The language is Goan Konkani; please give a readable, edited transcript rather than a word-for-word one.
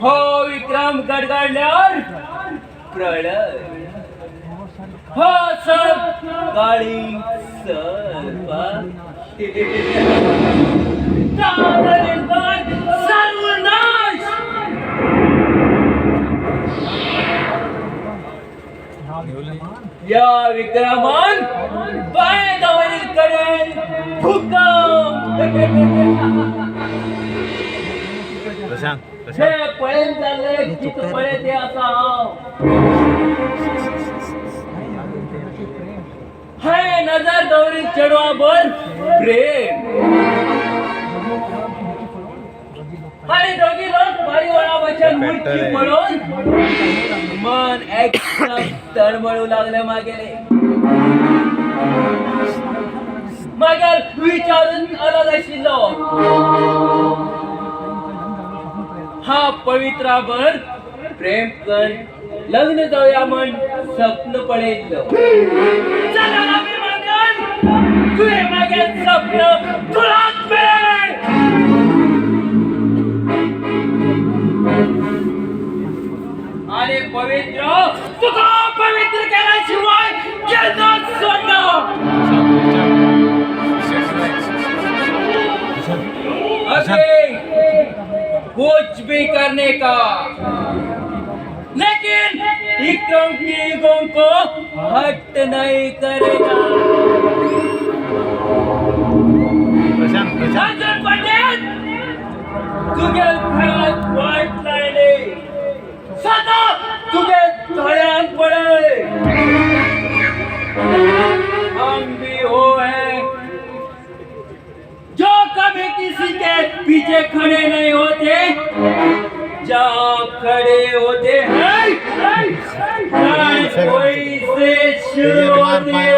हो विक्रम गडगडल्यावर प्रळय, हो सर काळी सर्प, सर्वनाश. या विक्रमान पाय दवरील कडेल भूकंप. प्रशांत. हे प्रशांत. पळेन जाल्ले कित पळय ते आसा हांव. हे नजर दवरील चेडवाबर प्रेम आणि दोगी लोक परिवारा भशेन मुर्ती पळोवन मन एकदम तळमळू लागले. मागेले मागेल विचारून अलग आशिल्लो हा पवित्राबर प्रेम कर लग्न जाऊया म्हण स्वप्न पळयल्लो. चला अभिमानान तुवें मागेल स्वप्न तुळात मेळ. आणि पवित्र तुका पवित्र केल्याशिवाय केन्नाच सोडना. अभी कुछ भी करने का, लेकिन विक्रम की ईगो को हट नहीं करेगा. प्रशांत, प्रशांत. अर्जुन पंडित, तुगे घरात वाट लायली, सदा तुगे धड्यान पडय. हम भी वो हैं जो कभी किसी के पीछे खड़े नहीं होते. जहाँ खड़े होते हैं लड़ाई कोई से शुरू होती है.